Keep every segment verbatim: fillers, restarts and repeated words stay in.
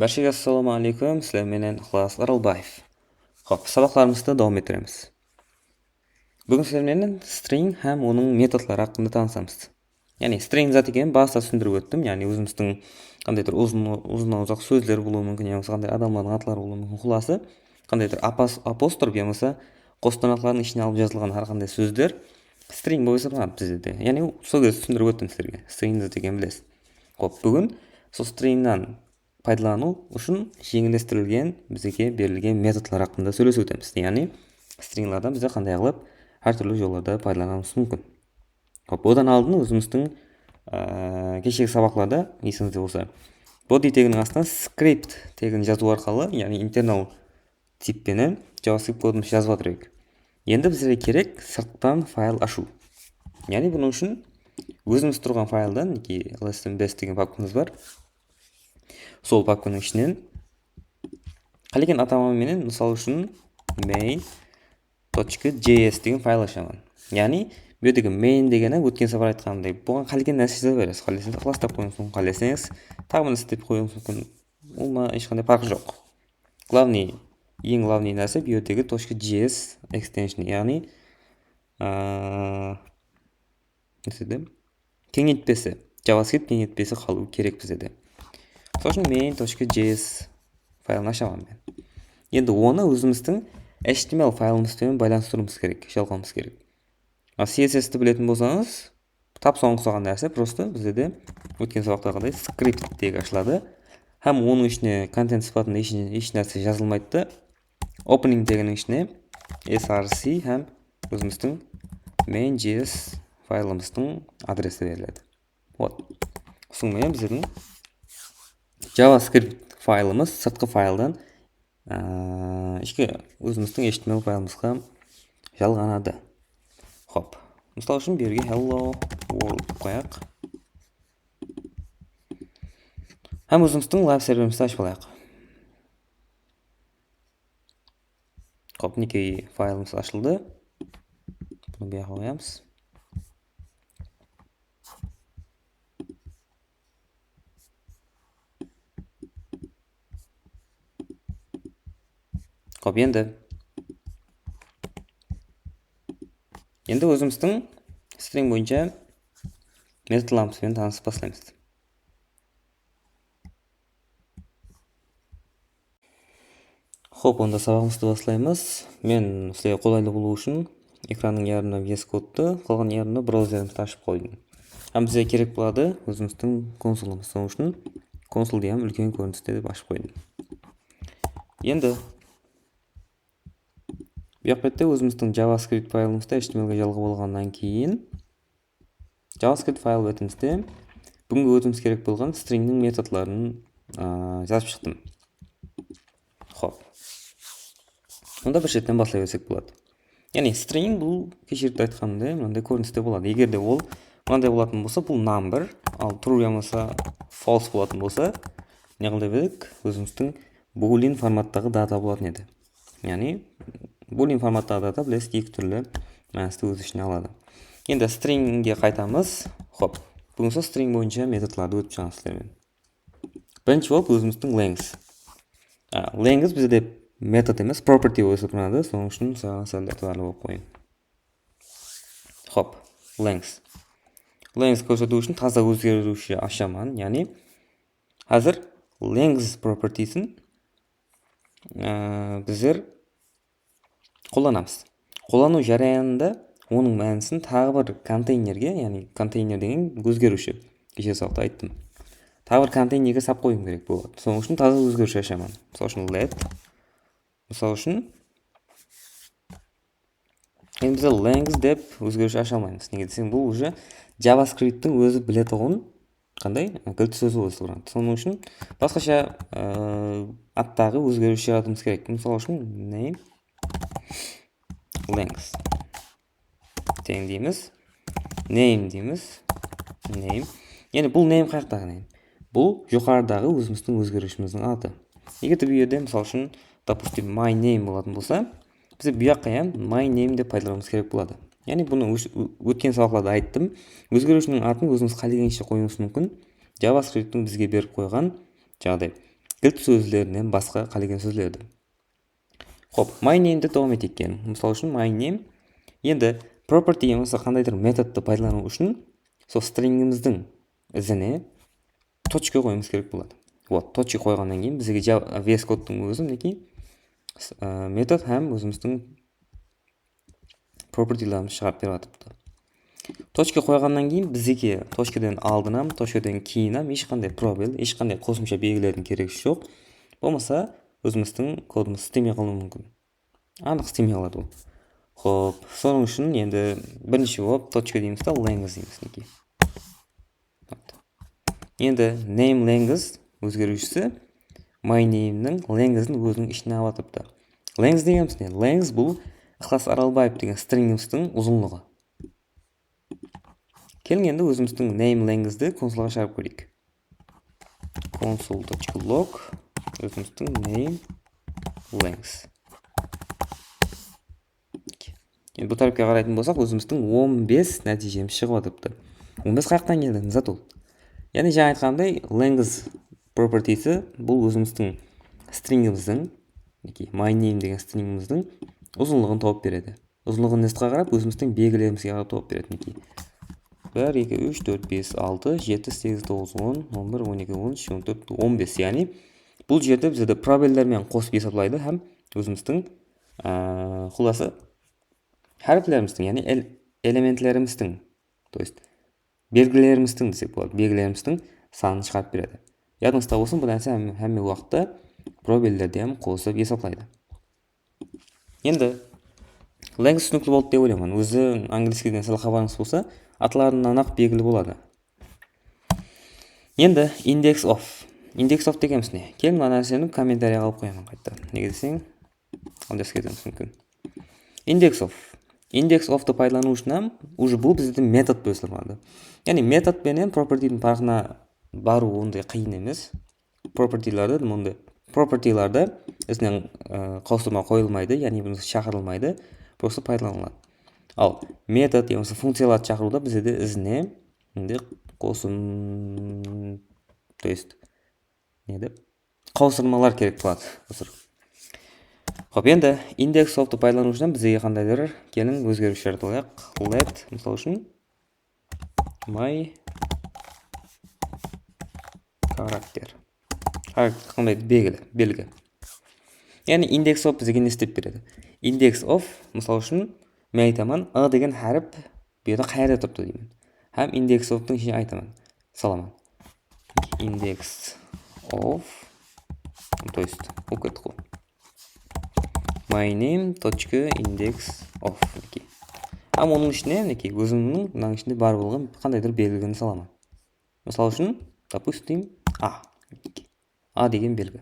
Bárshege assalamu aleykum, sizler menen Iqlas Aralbaev. Hop, sabaqlarımızdı dawam ettiremiz. Búgin sizler menen string hám onıń metodları haqqında tanısamız. Yaǵnıy string zat ekenin basta túsindirip óttim. Yaǵnıy ózimizdiń qandaydur uzın, uzınnan uzaq sózler bolıwı múmkin, yamasa qanday adamlardıń atları bolıwı múmkin. Xulası, qandaydur apos-, apostrof yamasa qos tırnaqlardıń ishine alıp jazılǵan hár qanday sózler string bolıp esaplanadı bizde de. Yaǵnıy sol gezde túsindirip óttim sizlerge. String zat ekenin bilesiz. Hop, búgin sol stringnan paydalanıw ushın jeńillestirilgen bizge berilgen metodlar haqqında sóylesip ótemiz. Yaǵnıy stringlardan bizde qanday qılıp hár túrli jollarda paydalanıwımız múmkin. Hop, odan aldın ózimizdiń, aa, keshegi sabaqlarda esińizde bolsa, body teginiń astına script tegin jazıw arqalı, yaǵnıy internal tip penen JavaScript kodımızdı jazıp atır edik. Endi bizlerge kerek sırttan fayl ashıw. Yaǵnıy bunıń ushın ózimiz turǵan fayldan, minekey, lsmbs degen papkamız bar. Sol papkanıń ishinen qálegen atama menen, mısal ushın, main tochka js degen fayl ashaman. Yaǵnıy, bu jerdegi main degeni ótken sapar aytqanımday, buǵan qálegen nárse jaza beresiz. Qáleseńiz, Iqlas dep qoyıwıńız múmkin, qáleseńiz, Tagı mına dep qoyıwıńız múmkin. Ulıwma hesh qanday parqı joq. Glavnıy, eń glavnıy nárse bu jerdegi tochka js extension, yaǵnıy, aa, nárse de, keńeytpesi, JavaScript keńeytpesi qalıwı kerek bizde de. Mısal ushın, main tochka js faylın ashaman men. Endi onı ózimizdiń H T M L faylımız benen baylanıstırıwımız kerek, jalǵawımız kerek. A, C S S ti biletin bolsańız, tap soǵan uqsaǵan nárse, prosto bizde de ótken sabaqtaǵıday script tegi ashıladı. Hám onıń ishine kontent sıpatında hesh, hesh nárse jazılmaydı da. Opening teginiń ishine src hám ózimizdiń main js faylımızdıń adresi beriledi. Вот. Usınıń menen bizlerdiń JavaScript faylımız sırtqı fayldan, aa, ishki ózimizdiń H T M L faylımızǵa jalǵanadı. Hop. Mısal ushın, bu jerge hello world dep qoyayıq. Hám ózimizdiń live serverimizdi ashıp alayıq. Hop, minekey, faylımız ashıldı. Bunı bu jaqqa qoyamız. Hop, endi. Endi ózimizdiń string boyınsha metodlarımız benen tanısıp baslaymız. Hop, onda sabaǵımızdı baslaymız. Men sizlerge qolaylı bolıwı ushın ekrannıń yarımına V S Code-tı, qalǵan yarımına brauzerimizdi ashıp qoydım. Hám bizge kerek boladı ózimizdiń konsolımız. Sonıń ushın konsol degen úlken kóriniste dep ashıp qoydım. Endi bu jaq bette ózimizdiń JavaScript faylımızdı H T M L-ge jalǵap alǵannan keyin JavaScript fayl betimizde búgingi ótiwimiz kerek bolǵan stringniń metodların, aa, jazıp shıqtım. Hop. Onda bir shetten baslay bersek boladı. Yaǵnıy string bul, keshegide aytqanımday, mınanday kóriniste boladı. Eger de ol mınanday bolatuǵın bolsa, bul number, al true yamasa false bolatuǵın bolsa, ne qılıp edik? Ózimizdiń boolean formattaǵı data bolatuǵın edi. Yaǵnıy boolean formattaǵı data, bilesiz, eki túrli mánisti óz ishine aladı. Endi stringge qaytamız. Hop. Búgin sol string boyınsha metodlardı ótip shıǵamız sizler menen. Birinshi bolıp ózimizdiń length. A, length bizde metod emes, property bolıp esaplanadı. Sonıń ushın saǵan sál itibarlı bolıp qoyıń. Hop, length. Length kórsetiw ushın taza ózgeriwshi ashaman, yaǵnıy házir length propertiesin, e, bizler qollanamız. Qollanıw járayanında onıń mánisin taǵı bir konteynerge, yaǵnıy konteyner degen ózgeriwshi, keshe sabaqta ayttım. Taǵı bir konteynerge sap qoyıwım kerek boladı. Sonıń ushın taza ózgeriwshi ashaman. Mısal ushın let. Mısal ushın, endi biz length dep ózgeriwshi asha almaymız. Nege deseń, bul уже JavaScripttiń ózi biletuǵın qanday, e, gilt sózi bolıp esaplanadı. Sonıń ushın basqasha, e, attaǵı ózgeriwshi jaratıwımız kerek. Mısal ushın, name length teń deymiz. Name deymiz. Name. Yaǵnıy bul name qayaqtaǵı name? Bul joqarıdaǵı ózimizdiń ózgeriwshimizdiń atı. Eger de bu jerde, mısal ushın, допустим, my name bolatuǵın bolsa, bizge bu jaqqa hám my name dep paydalanıwımız kerek boladı. Yaǵnıy bunı óz-, ó-, ótken sabaqlarda ayttım. Ózgeriwshiniń atın ózińiz qálegeninshe qoyıwıńız múmkin. JavaScripttiń bizge berip qoyǵan jaǵday gilt sózlerinen basqa qálegen sózlerdi. Xop, my name-di dawam eteyik. Mısal ushın, my name. Endi property yamasa qandaydur metodtı paydalanıw ushın sol stringimizdiń izine tochka qoyıwımız kerek boladı. Вот, tochka qoyǵannan keyin bizge Java, V S Code-tıń ózi, minekey, s-, ı, metod hám ózimizdiń propertylarımızdı shıǵarıp berip atırıptı. Tochka qoyǵannan keyin bizge tochkadan aldın hám, tochkadan keyin hám hesh qanday probel, hesh qanday qosımsha belgilerdiń keregi joq. Bolmasa, ózimizdiń kodımız islemey qalıwı múmkin. Anıq islemey qaladı ol. Xop, sonıń ushın endi birinshi bolıp tochka deymiz da, length deymiz, minekey. Endi name length ózgeriwshisi my name-niń length-in óziniń ishine alıp atırıptı. Length degenimiz ne? Length bul Iqlas Aralbaev degen stringimizdiń uzınlıǵı. Keliń endi ózimizdiń name length-ti konsolǵa shıǵarıp kóreyik. Console.log, ózimizdiń name length. Endi bul tárepke qaraytın bolsaq, ózimizdiń on bes nátiyjemiz shıǵıp atırıptı. On bes qayaqtan keldi, ne zat ol? Yaǵnıy, jańa aytqanımday, length property-si bul ózimizdiń stringimizdiń, minekey, my name degen stringimizdiń uzınlıǵın tawıp beredi. Uzınlıǵın ne zatqa qarap? Ózimizdiń belgilerimizge qarap tawıp beredi, minekey. Bir, eki, úsh, tórt, bes, altı, jeti, segiz, toǵız, on, on bir, on eki, on úsh, on tórt, on bes. Yaǵnıy, bul jerde bizde probeller menen qosıp esaplaydı hám ózimizdiń, aa, qullası, háriplerimizdiń, yaǵnıy el-, elementlerimizdiń, то есть, belgilerimizdiń desek boladı, belgilerimizdiń sanın shıǵarıp beredi. Yadıńızda bolsın, bul nárse hám-, hámme waqıtta probellerde hám qosıp esaplaydı. Endi length túsinikli boldı dep oylayman. Ózi angliyskiyden sál xabarıńız bolsa, atlarınan-aq belgili boladı. Endi index of. Index of degenimiz ne? Keliń, mına nárseni kommentariyaǵa alıp qoyaman qaytadan. Nege deseń, aldasıp ketiwimiz múmkin. Index of. Index of-tı paydalanıw ushın hám, уже bul bizde metod bólisilip atır. Yaǵnıy, metod penen property-diń parqına barıw onday qıyın emes. Property-lardı, bunday property-lardı izinen, ı, qawsırma qoyılmaydı, yaǵnıy bunı shaqırılmaydı, просто paydalanıladı. Al, metod yamasa funkciyalardı shaqırıwda bizde izine bunday qosım, то есть, ne dep, qawsırmalar kerek boladı. Uzr. Xop, endi index of-tı paydalanıw ushın bizge qandaydur, keliń, ózgeriwshi jaratıp alayıq. Let, mısal ushın, my character. Xarakter qanday belgili, belgi. Yaǵnıy index of bizge ne islep beredi? Index of, mısal ushın, men aytaman, I degen hárip bu jerde qayerde turıptı deymen. Hám index of-tıń ishine aytaman, salaman. Index of, то есть, uqıtqı. My name точка index of, minekey. Hám onıń ishine, minekey, ózimniń mınanıń ishinde bar bolǵan qandaydur belgini salaman. Mısal ushın, допустим, A. A degen belgi.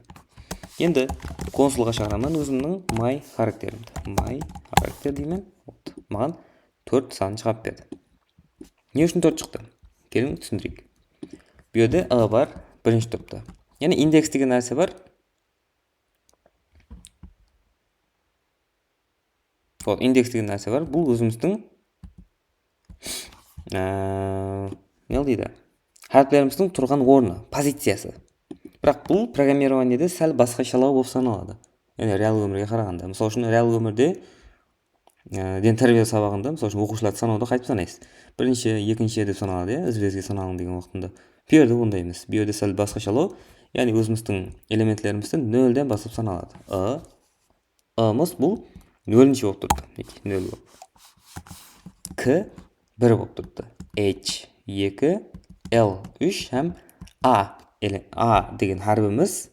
Endi konsolǵa shıǵaraman ózimniń my xarakterimdi. My xarakter deymen. Вот. Maǵan tórt sanın shıǵarıp berdi. Ne ushın tórt shıqtı? Keliń, túsindireyik. Bu jerde I bar, birinshi turıptı. Yaǵnıy, indeks degen nárse bar. Вот, indeks degen nárse bar. Bul ózimizdiń, eee, ne deydi? Háriplerimizdiń turǵan ornı, poziciyası. Biraq bul programmirovaniyede sál basqashalaw bolıp sanaladı. Yaǵnıy, real ómirge qaraǵanda. Mısal ushın, real ómirde, eee, den tárbiya sabaǵında, mısal ushın, oqıwshılardı sanawda qaytıp sanaysız? Birinshi, ekinshi dep sanaladı, ya, izbe-izge sanalıń degen waqtında. Bu jerde onday emes. Bu jerde sál basqashalaw, yaǵnıy, ózimizdiń elementlerimizdi nolden baslap sanaladı. I, I-mız bul nolinshi bolıp turıptı. Minekey, nol bolıp. K bir bolıp turıptı. H eki, L úsh hám A ele-, A degen háribimiz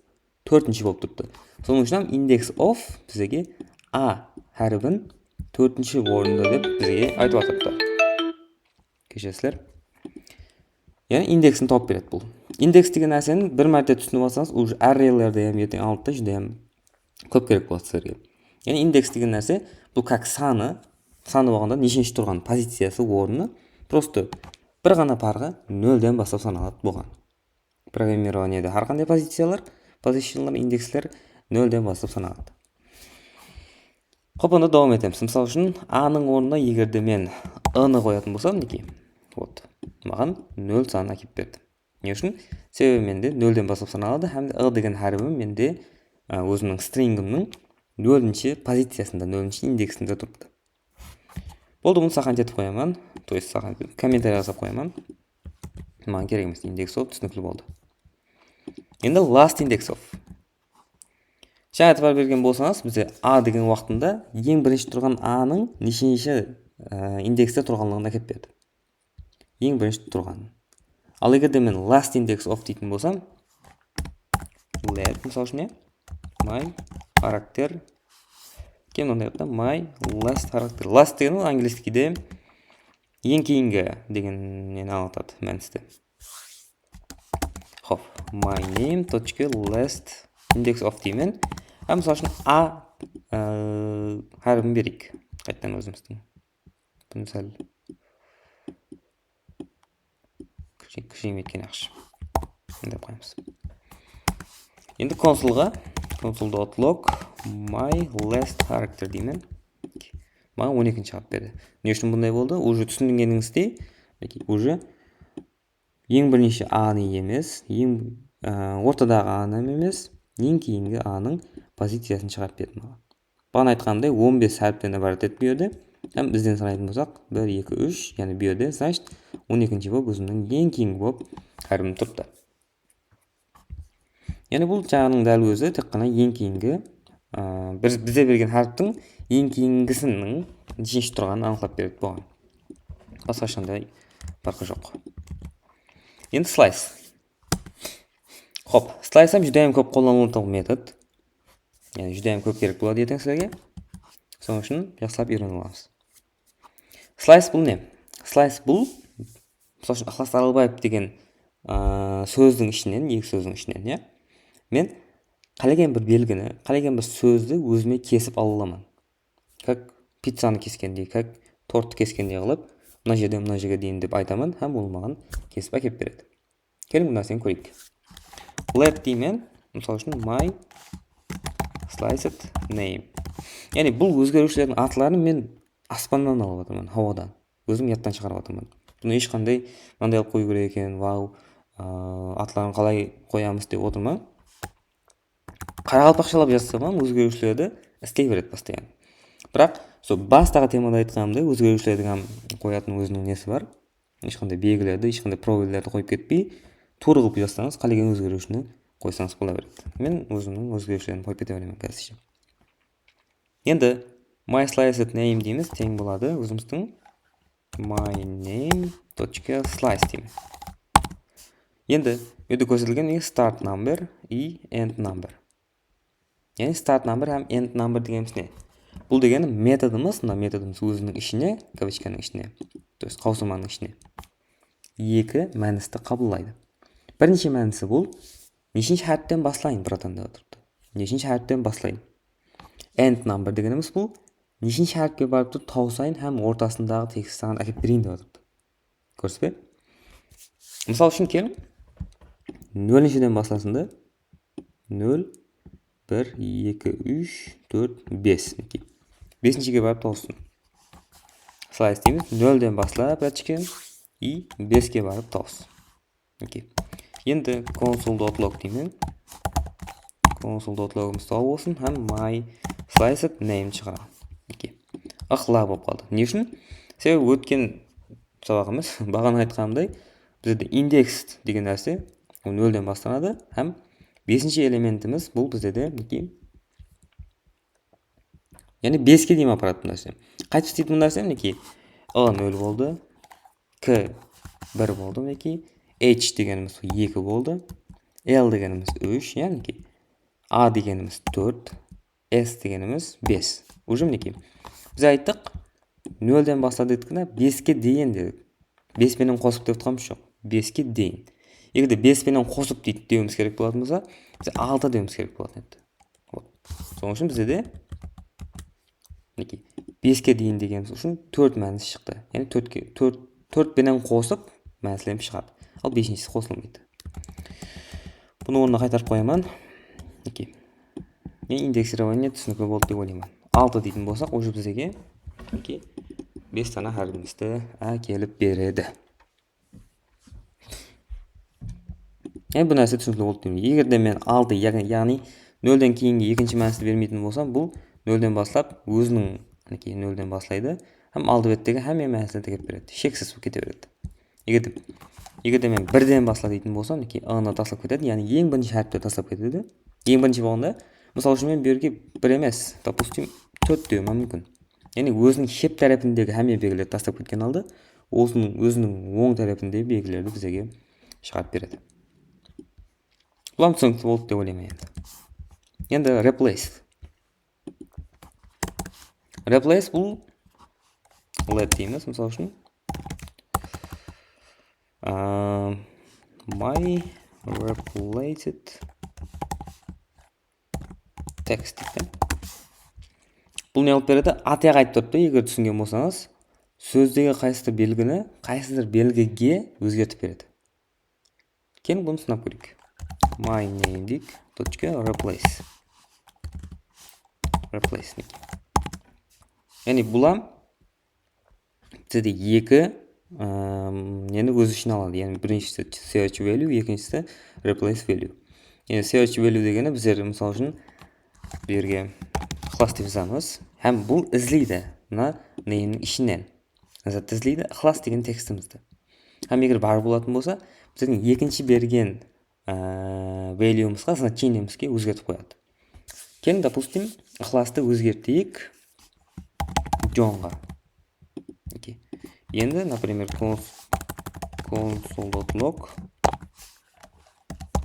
tórtinshi bolıp turıptı. Sonıń ushın hám index of bizge A háribin tórtinshi orında dep bizge aytıp atırıptı. Keshiresiz. Yaǵnıy indeksin tawıp beredi bul. Indeks degen nárseni bir márte túsinip alsańız, уже arraylarda hám erteń aldıda júdá hám kóp kerek boladı sizlerge. Yaǵnıy indeks degen nárse bul как sanı, sanı bolǵanda neshinshi turǵan poziciyası, ornı, просто bir ǵana parqı nolden baslap sanaladı bolǵan. Programmirovaniyede hár qanday poziciyalar, positionlar, indeksler nolden baslap sanaladı. Xop, onda dawam etemiz. Mısal ushın, A-nıń ornına eger de men I-nı qoyatın bolsam, minekey, вот, maǵan nol sanın ákep berdi. Ne ushın? Sebebi mende nolden baslap sanaladı hám de I degen háribim mende, á, ózimniń stringimniń nolinshi poziciyasında, nolinshi indeksinde turıptı. Boldı, bunı saxanit etip qoyaman. То есть saxanit etip, kommentariya jazıp qoyaman. Maǵan kerek emes, index of, túsinikli boldı. Endi last index of. Jańa itibar bergen bolsańız, bizde A degen waqtında eń birinshi turǵan A nıń neshinshi, e, indekste turǵanlıǵın ákep berdi. Eń birinshi turǵanın. Al, eger de men last index of deytin bolsam, let, mısal ushın, ya, my character, kem mınday yaptı, my last character. Last degen ol angliskiyde eń keyingi degen neni ańlatadı, mánisti. Hop, my name точка last index of deymen. Hám, mısal ushın, A, e, háribin bereyik. Qaytadan ózimizdiń. Bunı sál kishi-, kishigeyim etken yaqshı. Mınday qoyamız. Endi konsolǵa, console dot log my last character deymen. Maǵan on ekinshi shıǵarıp berdi. Ne ushın bunday boldı? Уже túsingenińizdey, minekey, уже eń birinshi A nı emes, eń, á, ortadaǵı A nı emes, eń keyingi A nıń poziciyasın shıǵarıp berdi maǵan. Baǵana aytqanımday, on bes háripten ibarat edi bu jerde. Hám bizden sanaytın bolsaq, bir, eki, úsh, yaǵnıy bu jerde, значит, on ekinshi bolıp, ózimniń eń keyingi bolıp háribim turıptı. Yaǵnıy, bul jaǵınıń dál ózi tek ǵana eń keyingi, a, bir, bize bergen háriptiń eń keyingisiniń neshinshi turǵanın anıqlap beredi buǵan. Basqa hesh qanday parqı joq. Endi slice. Hop, slice hám júdá hám kóp qollanılatuǵın metod. Yaǵnıy, júdá hám kóp kerek boladı erteń sizlerge. Sonıń ushın jaqsılap úyrenip alamız. Slice bul ne? Slice bul, mısal ushın, Iqlas Aralbaev degen, a, sózdiń ishinen, eki sózdiń ishinen, ya. Men qálegen bir belgini, qálegen bir sózdi ózime kesip ala alaman. Как pizzanı keskendey, как torttı keskendey qılıp, mına jerden mına jerge deyin dep aytaman hám ol maǵan kesip ákep beredi. Keliń, bul nárseni kóreyik. Let deymen, mısal ushın, my sliced name. Yaǵnıy, bul ózgeriwshilerdiń atların men aspannan alıp atırman, hawadan. Ózim yadtan shıǵarıp atırman. Bunı hesh qanday mınday qılıp qoyıw kerek eken, vau, a, atların qalay qoyamız dep otırman. Qaraqalpaqshalap jazsam hám ózgeriwshilerdi isley beredi постоянно. Biraq, sol bastaǵı temada aytqanımday, ózgeriwshilerdiń hám qoyatın óziniń nesi bar. Hesh qanday belgilerdi, hesh qanday probellerdi qoyıp ketpey, tuwrı qılıp jazsańız, qálegen ózgeriwshini qoysańız bola beredi. Men ózimniń ózgeriwshilerimdi qoyıp kete beremen házirshe. Endi my sliced name deymiz, teń boladı ózimizdiń my name точка slice deymiz. Endi bu jerde kórsetilgen start number и end number. Yaǵnıy start number hám end number degenimiz ne? Bul degeni metodımız, mına metodımız óziniń ishine, kavıchkanıń ishine, то есть qawsırmanıń ishine eki mánisti qabıllaydı. Birinshi mánisi bul, neshinshi háripten baslayın, bratan, dep atırıptı. Neshinshi háripten baslayın? End number degenimiz bul, neshinshi háripke barıp turıp tawsayın hám ortasındaǵı tekst sanın ákep bereyin dep atırıptı. Kóresiz be? Mısal ushın keliń, nolinshiden baslasın da. Nol, bir, eki, úsh, tórt, bes. Minekey. Besinshige barıp tawsın. Slice deymiz. Nolden baslap, bratchki, и beske barıp tawsın. Okey. Endi console dot log deymen. Console dot logımız saw bolsın hám my sliced name shıǵaraman. Okey. Aqla bolıp qaldı. Ne ushın? Sebebi ótken sabaq emes, baǵana aytqanımday, bizde index degen nárse, ol nolden baslanadı hám besinshi elementimiz bul bizde de, minekey, yaǵnıy beske deyin aparatın nárse. Qaytıp isleydi bul nárse, minekey, I nol boldı, K bir boldı, minekey, H degenimiz eki boldı, L degenimiz úsh, yaǵnıy, minekey, A degenimiz tórt, S degenimiz bes. Уже, minekey, biz ayttıq, nolden basla dedik, mına beske deyin dedik. Bes penen qosıp dep turǵanımız joq. Beske deyin. Eger de bes penen qosıp deydi dewimiz kerek bolatuǵın bolsa, biz altı dewimiz kerek bolatuǵın edi. Вот. Sonıń ushın bizde de, minekey, beske deyin degenimiz ushın tórt mánis shıqtı. Yaǵnıy tórtke, tórt, tórt penen qosıp mánislerimiz shıǵadı. Al, besinshisi qosılmaydı. Bunı ornına qaytarıp qoyaman. Okey. Men indeksirowaniye túsinikli boldı dep oylayman. Altı deytin bolsaq, уже bizge, okey, bes dana háribimizdi ákelip beredi. Yaǵnıy, bul nárse túsinikli boldı deymen. Eger de men altı, yaǵ-, yaǵnıy nolden keyingi ekinshi mánisti bermeytin bolsam, bul nolden baslap óziniń, minekey, nolden baslaydı hám aldı bettegi hámme mánislerdi ákep beredi. Sheksiz bolıp kete beredi. Eger de, eger de men birden basla deytin bolsam, minekey, ını taslap ketedi, yaǵnıy eń birinshi háripti taslap ketedi. Eń birinshi bolǵanda, mısal ushın, men bu jerge bir emes, допустим, tórt dewim múmkin. Yaǵnıy óziniń shep tárepindegi hámme belgilerdi taslap ketken halda, óziniń, óziniń oń tárepindegi belgilerdi bizlerge shıǵarıp beredi. Bul hám túsinikli boldı dep oylayman endi. Endi replace. Replace bul let deymiz, mısal ushın. Aa, my replaced text deydi. Bul ne qılıp beredi? Atı aytıp turıptı, eger túsingen bolsańız, sózdegi qaysıdır belgini qaysıdır belgige ózgertip beredi. Keliń, bunı sınap kóreyik. My name deyik, точка, replace. Replace deyik. Yaǵnıy, bul hám bizde eki, ım, neni óz ishine aladı. Yaǵnıy, birinshisi search value, ekinshisi replace value. Yaǵnıy, search value degeni bizler, mısal ushın, bu jerge class dep jazamız. Hám bul izleydi mına nameniń ishinen. Zattı izleydi, class degen tekstimizdi. Hám eger bar bolatın bolsa, bizlerdiń ekinshi bergen, aa, value'mızǵa, значениемizge ózgertip qoyadı. Keliń, допустим, class'tı ózgerteyik Johnǵa. Okey. Endi, например, cons-, console.log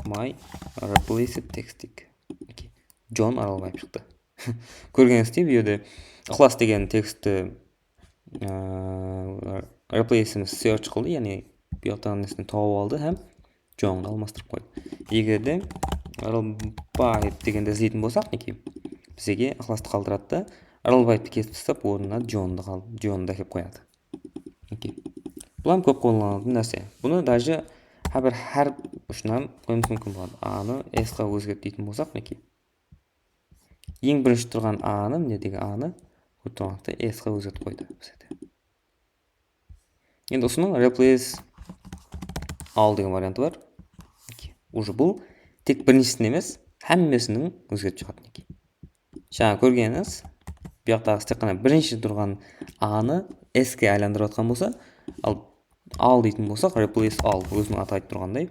my replaced text deyik. Okey. John Aralbaev shıqtı. Kórgenińizdey, bu jerde class degen tekstti, aa, replace'imiz search qıldı, yaǵnıy bu jaqtaǵı nesini tawıp aldı hám Johnǵa almastırıp qoydı. Eger de Aralbaev degendi izleytin bolsaq, minekey, bizge class'tı qaldıradı da, Aralbaevti kesip taslap, ornına Johndı qal-, Johndı ákep qoyadı. Okey. Bul hám kóp qollanılatuǵın nárse. Bunı даже hár bir hárip ushın hám qoyıwımız múmkin boladı. A-nı S-qa ózgert deytin bolsaq, minekey. Eń birinshi turǵan A-nı, minedegi A-nı, kórip turǵanlıqtay, S-qa ózgertip qoydı bizde. Endi usınıń replace all degen variantı bar. Уже bul tek birinshisin emes, hámmesiniń ózgertip shıǵadı, minekey. Jańa kórgenińiz, bu jaqtaǵısı tek ǵana birinshi turǵan A-nı S-ke aylandırıp atqan bolsa, al, all deytin bolsaq, replace all, óziniń atı aytıp turǵanday,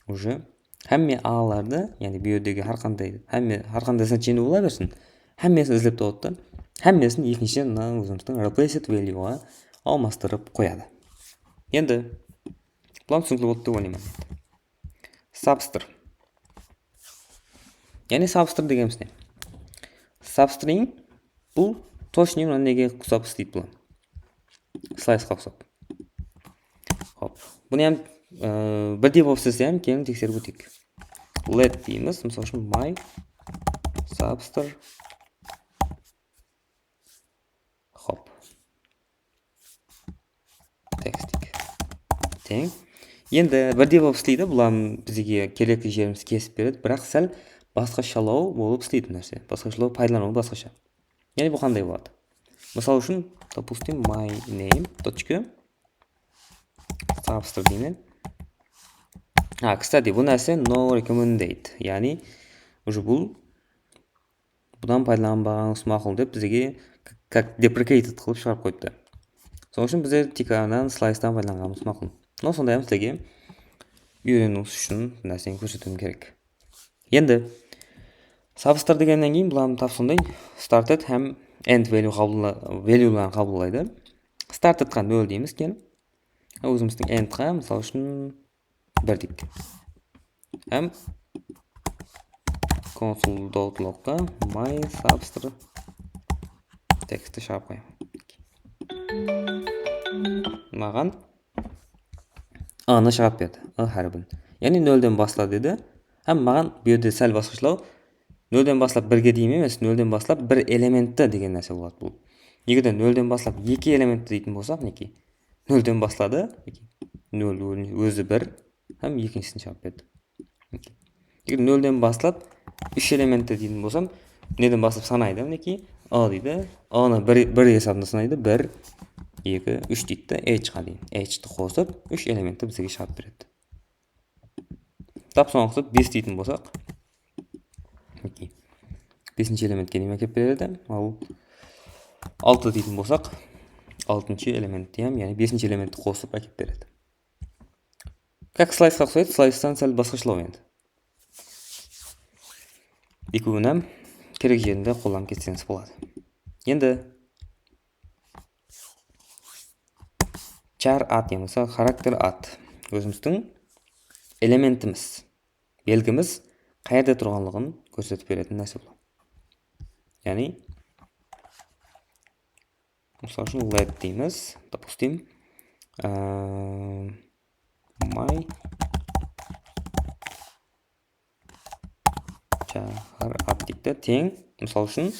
уже hámme A-lardı, yaǵnıy bu jerdegi hár qanday, hámme, hár qanday значение bola bersin, hámmesin izlep tawıp atır, hámmesin ekinshi mına ózimizdiń replaced value'ǵa almastırıp qoyadı. Endi bul hám túsinikli boldı dep oylayman. Substr. Yaǵnıy substr degenimiz ne? Substring bul точно mına nege uqsap isleydi bul. Sliceqa uqsap. Hop. Bunı hám, e, birdey bolıp islese hám, keliń tekserip óteyik. Let deymiz, mısal ushın, my substr. Hop. Text deyik. Teń. Endi birdey bolıp isleydi, bul hám bizge kerekli jerimizdi kesip beredi, biraq sál basqashalaw bolıp isleydi nárse. Basqashalaw, paydalanıwı basqasha. Yaǵnıy bul qanday boladı? Mısal ushın, допустим, my name, точка, substr deymen. Ha, кстати, bul nárse no recommended. Yaǵnıy, уже bul Budan paydalanbaǵanıńız maqul dep bizge k-, как deprecated qılıp shıǵarıp qoyıptı. Sonıń ushın bizler tiykarınan slice'tan paydalanǵanımız maqul. Mına sonday hám sizlerge úyreniwińiz ushın nárseni kórsetiwim kerek. Endi substr degennen keyin bulardıń tap sonday started hám end value qabılla-, value'ların qabıllaydı. Startedqa nol deymiz, keliń. Ózimizdiń endqa, mısal ushın, bir deyik. Hám console.logqa my substr tekstti shıǵarıp qoyayın. Maǵan A-nı shıǵarıp berdi, A háribin. Yaǵnıy nolden basla dedi. Hám maǵan bu jerde sál basqashlaw, nolden baslap birge deyin emes, nolden baslap bir elementti degen nárse boladı bul. Eger de nolden baslap eki elementti deytin bolsaq, minekey, nolden basladı. Nol, ózi bir hám ekinshisin shıǵarıp berdi. Eger nolden baslap úsh elementti deytin bolsam, neden baslap sanaydı, minekey, A deydi. A-nı bir, bir esabında sanaydı. Bir, eki, úsh deydi de, H-qa deyin. H-ti qosıp, úsh elementti bizge shıǵarıp beredi. Tap soǵan uqsap bes deytin bolsaq, okey. Besinshi elementke neme kelip beredi? Al, altı deytin bolsaq, altınshı elementti hám, yaǵnıy besinshi elementti qosıp ákep beredi. Как slayska uqsaydı, slaystan sál basqashalıǵı endi. Ekewin hám kerek jerinde qollanıp ketseńiz boladı. Endi char at yamasa xarakter at. Ózimizdiń elementimiz, belgimiz qayerde turǵanlıǵın kórsetip beretin nárse bul. Yaǵnıy, mısal ushın, let deymiz, допустим, aa, my char at deyik te, teń, mısal ushın,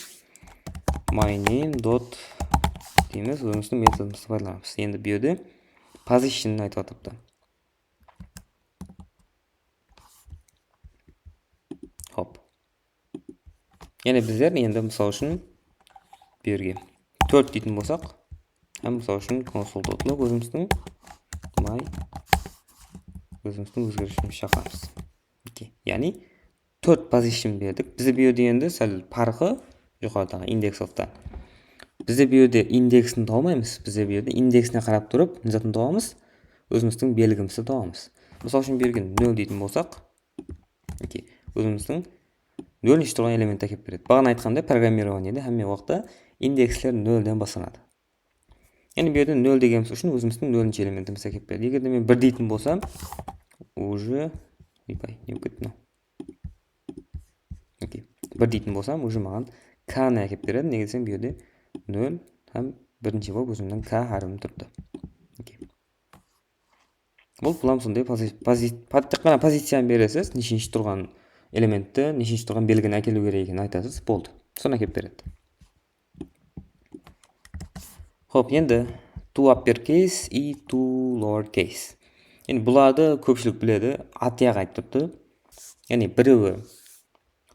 my name dot deymiz, ózimizdiń metodımızdı paydalanamız. Endi bu jerde position aytıp atırıptı. Hop. Yaǵnıy bizler endi, mısal ushın, bu jerge tórt deytin bolsaq, hám, mısal ushın, console dot log ózimizdiń my, ózimizdiń ózgerishimizdi shaqıramız. Okey. Yaǵnıy tórt position berdik. Bizde bu jerde endi sál parqı joqarıdaǵı indeksofta. Bizde bu jerde indeksin tawmaymız. Bizde bu jerde indeksine qarap turıp, ne zatın tawamız? Ózimizdiń belgimizdi tawamız. Mısal ushın, bu jerge nol deytin bolsaq, okey, ózimizdiń nolinshi turǵan elementti ákep beredi. Baǵana aytqanımday, programmirovaniyede hámme waqıtta indeksler nolden baslanadı. Yaǵnıy bu jerde nol degenimiz ushın ózimizdiń nolinshi elementimizdi ákep beredi. Eger de men bir deytin bolsam, уже, oypay, ne bolıp ketti mınaw? Okey. Bir deytin bolsam, уже maǵan k ni ákep beredi. Nege desem, bu jerde nol hám birinshi bolıp ózimniń k háribim turıptı. Okey. Bul, bulam sonday pozi-, pozi-, po-, tek ǵana poziciyanı beresiz, neshinshi turǵan elementti, neshinshi turǵan belgini ákeliw kerek ekenin aytasız, boldı. Sonı ákep beredi. Hop, endi to uppercase i to lowercase. Endi bulardı kópshilik biledi, atı-aq aytıp turıptı. Yaǵnıy birewi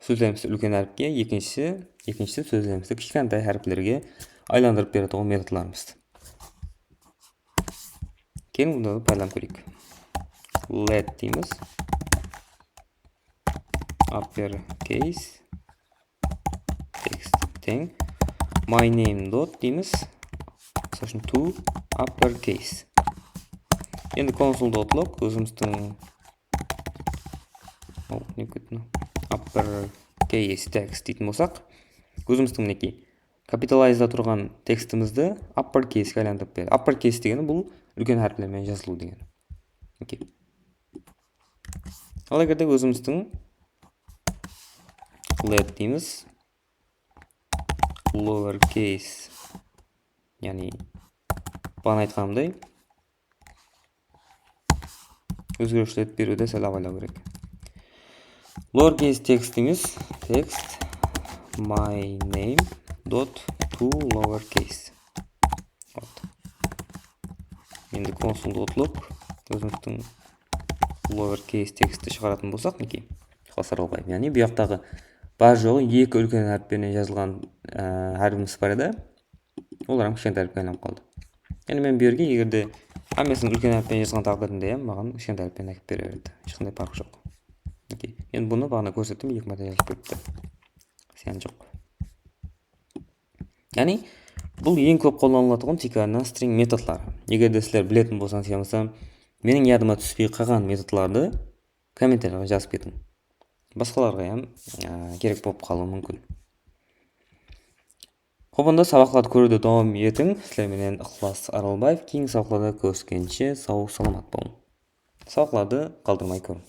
sózlerimizdi úlken háripke, ekinshisi, ekinshisi sózlerimizdi kishkentay háriplerge aylandırıp beretuǵın metodlarımız. Keliń, bunı da paydalanıp kóreyik. Let deymiz. Uppercase text teń my name dot deymiz. Mısal ushın, to uppercase. Endi console dot log ózimizdiń, o, ne bolıp ketti mınaw? Uppercase text deytin bolsaq, ózimizdiń, minekey, kapitalizda turǵan tekstimizdi uppercase ke aylandırıp beredi. Uppercase degeni bul úlken háripler menen jazılıw degeni. Okey. Al, eger de ózimizdiń let deymiz, lowercase, yaǵnıy, baǵana aytqanımday, ózgeriwshilerdi beriwde sál abaylaw kerek. Lowercase tekstingiz text my name dot to lowercase. Вот. Endi console dot log ózimizdiń lowercase tekstti shıǵaratın bolsaq, minekey, Joqar Saralbaev. Yaǵnıy, bu jaqtaǵı bar joǵı eki úlken hárip penen jazılǵan, e, háribimiz bar edi. Olar hám kishkentay háripke aylanıp qaldı. Yaǵnıy, men bu jerge, eger de hámmesin úlken hárip penen jazǵan táǵdirinde hám maǵan kishkentay hárip penen ákep bere beredi. Hesh qanday parq joq. Okey. Endi bunı baǵana kórsettim, eki márte jazıp beripti. Zıyan joq. Yaǵnıy, bul eń kóp qollanılatuǵın tiykarınan string metodları. Eger de sizler biletin bolsańız yamasa meniń yadıma túspey qalǵan metodlardı kommentariylarǵa jazıp ketiń. Basqalarǵa hám, a, kerek bolıp qalıwı múmkin. Hop, onda sabaqlardı kóriwde dawam etiń. Sizler menen Iqlas Aralbaev. Keyingi sabaqlarda kóriskenshe, saw-salamat bolıń. Sabaqlardı qaldırmay kóriń.